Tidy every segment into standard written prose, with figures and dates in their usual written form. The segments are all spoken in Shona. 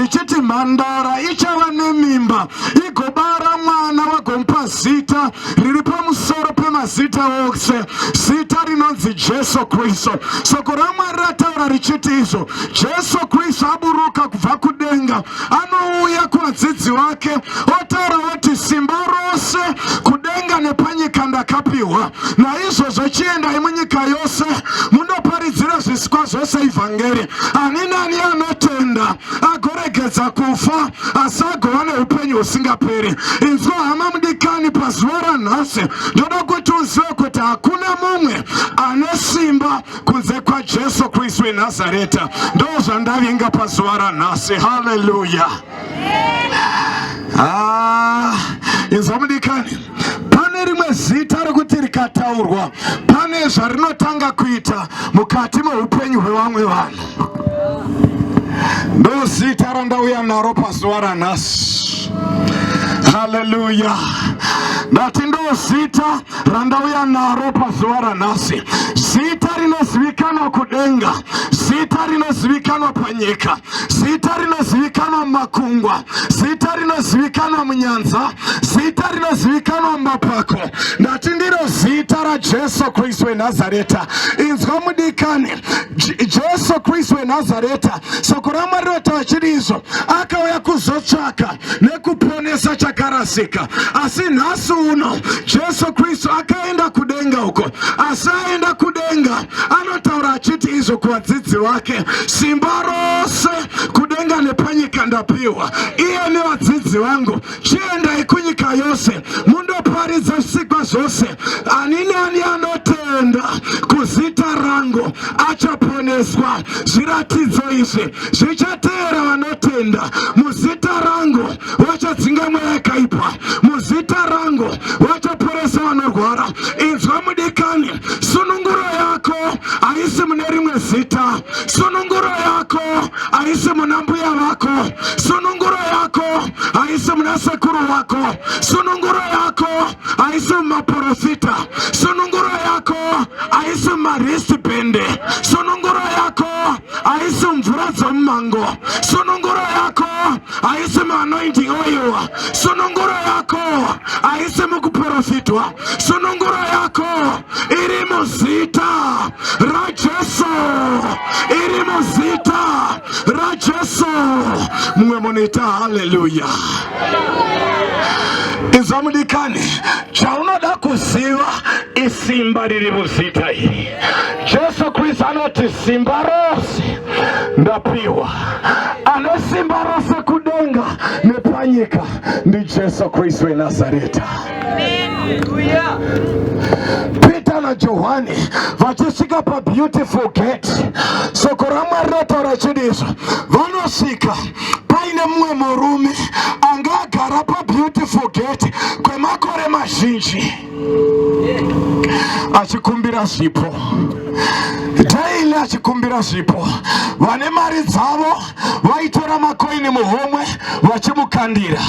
Richiti mhandara ichava nemimba igobara mwana, vagomupa zita riri pamusoro pemazita ose, zita rinonzi Jesu Kristu. Soko raMwari rataura richiti izvo Jesu Kristu aburuka kubva kudenga, anouya kuvadzidzi vake otaura oti, simba rose kudenga nepanyika ndakapiwa, naizvozvo chiendai munyika yose mundoparidzira zvisikwa zvose ivhangeri. Ani nani anotenda agoregedza kufa asi agova neupenyu husingaperi. Inzwa hama mudikani, pazuva ranhasi ndoda kuti uzive kuti hakuna mumwe ane simba kunze kwaJesu Kristu weNazareta. Ndo zvandavinga pazuva ranhasi. Haleluya! Ah, inzwa mudikani, pane rimwe zita rekuti rikataurwa pane zvarinotanga kuita mukati meupenyu hwevamwe vanhu. Ndo zita randauya naro pazuva ranhasi. Haleluya! Ndati ndo zita randauya naro pazuva ranhasi, zita rinozivikanwa kudenga, zita rinozivikanwa panyika, zita rinozivikanwa mumakungwa, zita rinozivikanwa munyanza, zita rinozivikanwa mumapako. Ndati ndiro zita raJesu Kristu weNazareta. Inzwa mudikani, Jesu Kristu weNazareta, soko raMwari rinotaura chiri izvo, akauya kuzotsvaka nekuponesa chakarasika. Asi nhasi uno Jesu Kristu akaenda kudenga uko, asi aenda kudenga anotaura achiti izvo kuvadzidzi vake, simba rose kudenga nepanyika ndapiwa, iye nevadzidzi vangu, chiendai kunyika yose mundoparidza zvisikwa zvose, ani nani anotenda kuzita rangu achaponeswa. Zviratidzo izvi zvichateera vanotenda, muzita rangu vachadzinga mweya yakaipa, muzita rangu vachaporesa vanorwara. Inzwa mudikani, sununguro yako haisi mune rimwe zita, sununguro yako haisi muna mbuya vako, sununguro yako haisi muna sekuru vako, sununguro yako haisi mumaprofita, sununguro yako haisi mumawristband, sununguro yako haisi mvura dzemumango, sununguro yako haisi muanointing oil, sununguro yako haisi mukuprofitwa, sununguro yako iri muzita raJesu, iri muzita raJesu. Mumwe munoita haleluya. Inzwa mudikani, chaunoda kuziva isimba riri muzita iri. Jesu Kristu anoti simba rose ndapiwa. Ane simba rose kudenga nepanyika ndiJesu Kristu weNazareta. Peter naJohani vachisvika paBeautiful Gate, soko raMwari rinotaura chidizvo, vanosvika paine mumwe murume anga agara paBeautiful Gate kwemakore mazhinji achikumbira zvipo daily, achikumbira zvipo. Vane mari dzavo vaitora makoini muhomwe vachimukandira.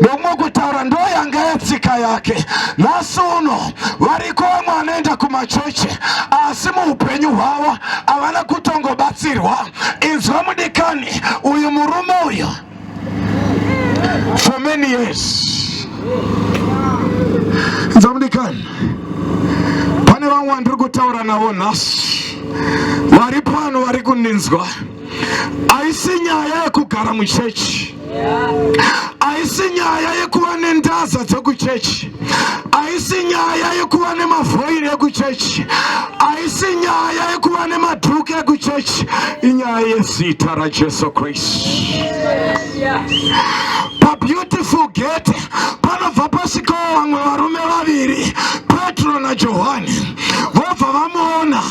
Ndomwe kutaura, ndo yanga yatsika yake. Nhasi uno variko vamwe vanoenda kumachechi asi muupenyu hwavo havana kutongobatsirwa. Inzwa mudikani, uyu murume uyu for many years. Inzwa mudikani, pane vamwe vandiri kutaura navo nhasi vari pano vari kundinzwa. Haisi nyaya yekugara muchechi, haisi nyaya yekuva nendaza dzekuchechi, haisi nyaya yekuva nemavhoiri ekuchechi, haisi nyaya yekuva nemadhuku ekuchechi, inyaya yezita raJesu Kristu. PaBeautiful Gate panobva pasvikawo vamwe varume vaviri, Petro naJohani. Vobva vamuona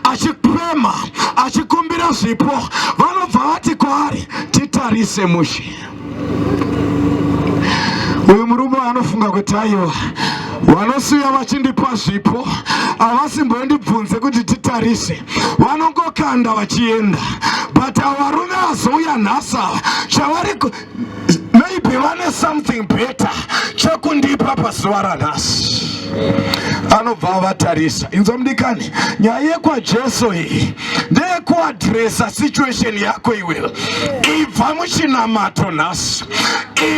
achipema achikumbira zvipo, vanobva vati kwaari, titarise mushe. Uyu murume anofunga kuti aiwa, vanosiya vachindipa zvipo havasimbondibvunze kuti titarise, vanongokanda vachienda, but ava varume vazouya nhasi ava chavari maybe Maybe vane something better chekundipa pazuva ranhasi. Anobva avatarisa. Inzwa mudikani, nyaya yekwaJesu iyi ndeyekuadresa situation yako iwewe. Ibva muchinamato nhasi,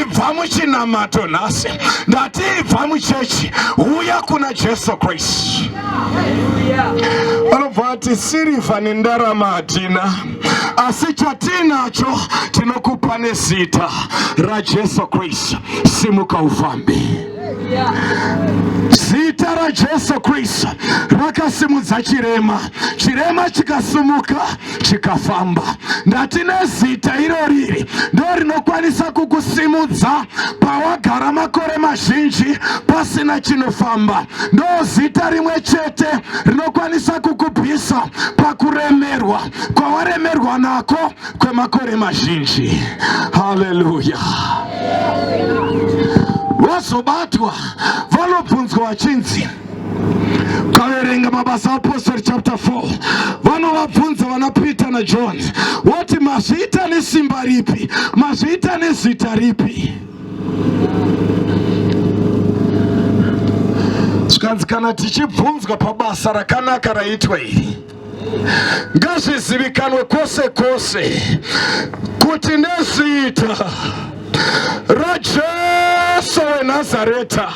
ibva muchinamato nhasi. Ndati ibva muchechi, uya kuna Jesu Kristu. Vanobva vati sirivha nendarama hatina, asi chatinacho tinokupa nezita raJesu Kristu. Simuka ufambe. Zita raJesu Kristu rakasimudza chirema, chirema chikasumuka chikafamba. Ndati nezita iroriri ndo rinokwanisa kukusimudza pawagara makore mazhinji pasina chinofamba. Ndo zita rimwe chete rinokwanisa kukubvisa pakuremerwa kwawaremerwa nako kwemakore mazhinji. Haleluya! Vazobatwa vanobvunzwa vachinzi, ukaverenga Mabasa Apostori chapter 4, vanovabvunza vana Peter naJohn, woti mazviita nesimba ripi? Mazviita nezita ripi? Zvikanzi kana tichibvunzwa pabasa rakanaka raitwa iri, ngazvizivikanwe kwose kwose kuti nezita raJesu weNazareta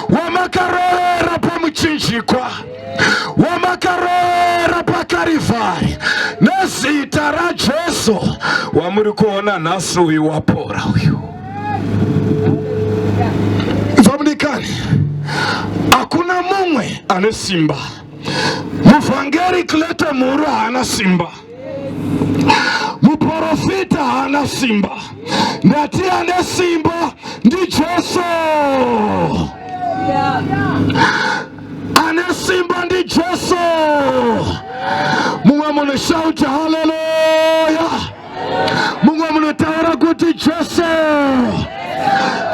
wamakarovera pamuchinjikwa, wamakarovera paKarivhari, nezita raJesu wamuri kuona nhasi uyu wapora uyu. Zvamudikani, hakuna mumwe ane simba. Muvhangeri Cleto Mhuru haana simba, muprofita haana simba. Ndati ane simba ndiJesu, ane simba ndiJesu. Mumwe munhu shout haleluya, mumwe munotaura kuti Jesu,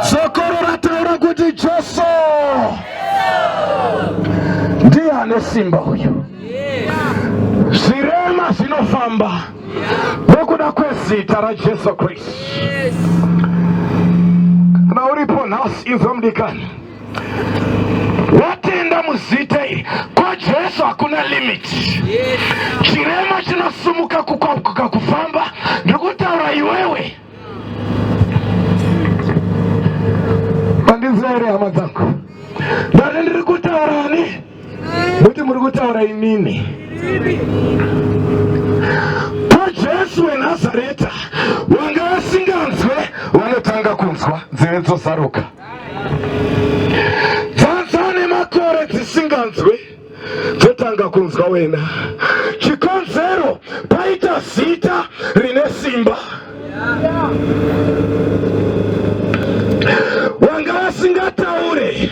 dzokorora taura kuti Jesu ndiye ane simba uyu. Zvirema zvinofamba nokuda kwezita raJesu Kristu. Kana uripo nhasi, inzwa mudikani, watenda muzita iri kwaJesu hakuna limit. Chirema chinosumuka kukwakuka kufamba, ndikutaura iwewe. Mandinzwa here hama dzangu? Ndati ndiri kutaura ani? Muti muri kutaura inini. PaJesu weNazareta wanga vasinganzwe vanotanga kunzwa, nzeve dzozaruka. Dzazane makore dzisinganzwe dzotanga kunzwa wena. Chikonzero paita zita rine simba. Wanga vasingataure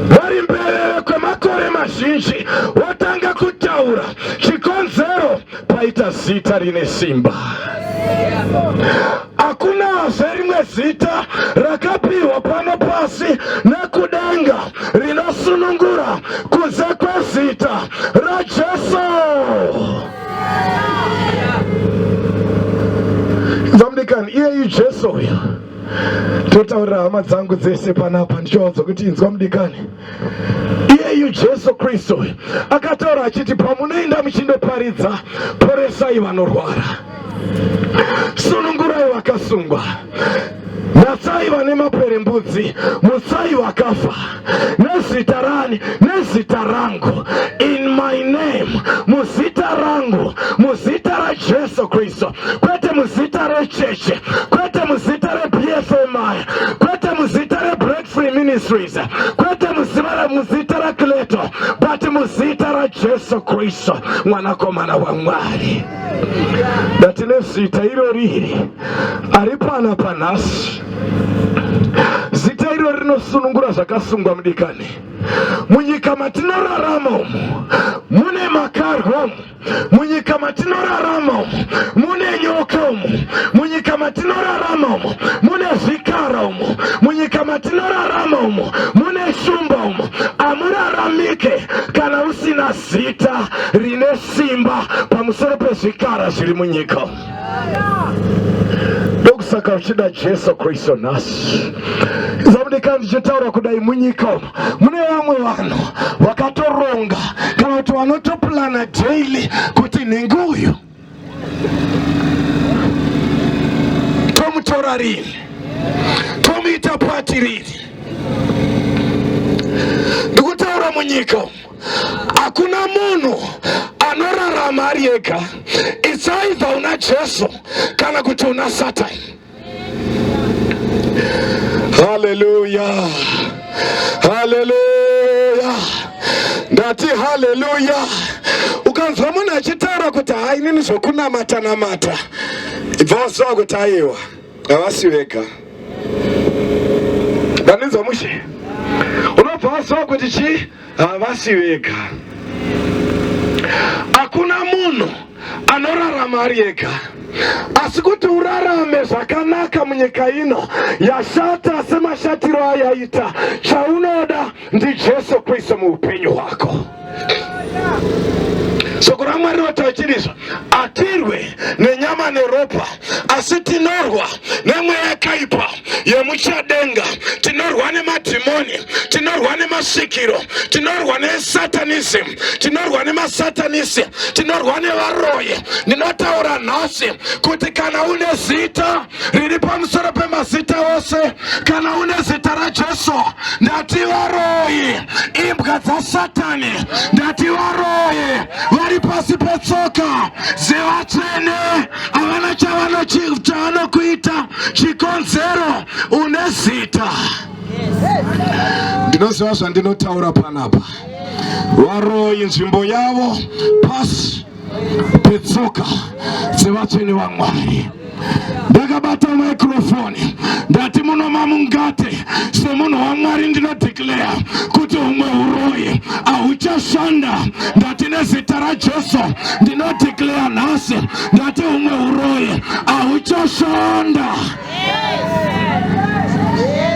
vari mbeveve kwemakore mazhinji wotanga kutaura. Chikonzero paita zita rine simba. Hakunazve rimwe zita rakapiwa pano pasi nekudenga rinosunungura kunze kwezita raJesu. Zamudikani, iyeyu Jesu uyu totaurira hama dzangu dzese panapa, ndichivaudza kuti inzwa mudikani, iyeyu Jesu Kristu uyu akataura achiti pamunoenda muchindoparidza, poresai vanorwara, sunungurai vakasungwa, natsai vane maperembudzi, mutsai vakafa, nezita rani? Nezita rangu, in my name, muzita rangu, muzita raJesu Kristu, kwete muzita recheche, kwete muzita reBFMI, kwete muzita reBreak Free Ministries, kwete muzita raCleto, but muzita raJesu Kristu, mwanakomana waMwari. Ndati nezita irori iri ari pana panhasi, zita irori rinosunungura zvakasungwa mudikani. Munyika matinorarama umu mune makarwa umu, munyika matinorarama umu mune nyoka umu, munyika matinorarama umu mune zvikara umu, munyika matinorarama umu mune shumba umu. Amuraramike kana usina zita rine simba pamusoro pezvikara zviri munyika. Ndosaka uchida Jesu Kristu nhasi. Zamudikani ndichitaura kudai munyika umu mune vamwe vanhu vakatoronga kana kuti vanotoplana daily kuti nhingi uyu tomutora rini, tomuita pati rini. Ndikutaura munyika umu hakuna munhu anorarama ari ega. It's either una Jesu kana kuti una Satani. Haleluya, haleluya, ndati haleluya. Ukanzwa munhu achitaura kuti hai inini zvokunamata namata, ibva waziva kuti aiwa havasi vega. Vandinzwa mushe, unobva waziva kuti chii, havasi vega. Hakuna munhu anorarama ari ega, asi kuti urarame zvakanaka munyika ino yashata semashatiro ayaita, chaunoda ndiJesu Kristu muupenyu hwako. Shoko raMwari rinotaura chirizvo, atirwe nenyama neropa, asi tinorwa nemweya yakaipa yemuchadenga, tinorwa nemadhimoni, tinorwa nemasvikiro, tinorwa nesatanism, tinorwa nemasatanisi, tinorwa nevaroyi. Ndinotaura nhasi kuti kana une zita riri pamusoro pemazita ose, kana une zita raJesu, ndati varoyi imbwa dzasatani, ndati varoyi vari pasi petsoka dzevatsvene, havana chavanokuita. Chikonzero une zita. Ndinoziva zvandinotaura panapa. Varoyi nzvimbo yavo pasi petsoka dzevatsvene vaMwari. Ndakabata microphone, ndati muno mamungate semunhu waMwari ndinodeclare kuti humwe huroyi ahuchashanda. Ndati nezita raJesu ndinodeclare nhasi, ndati humwe huroyi ahuchashanda.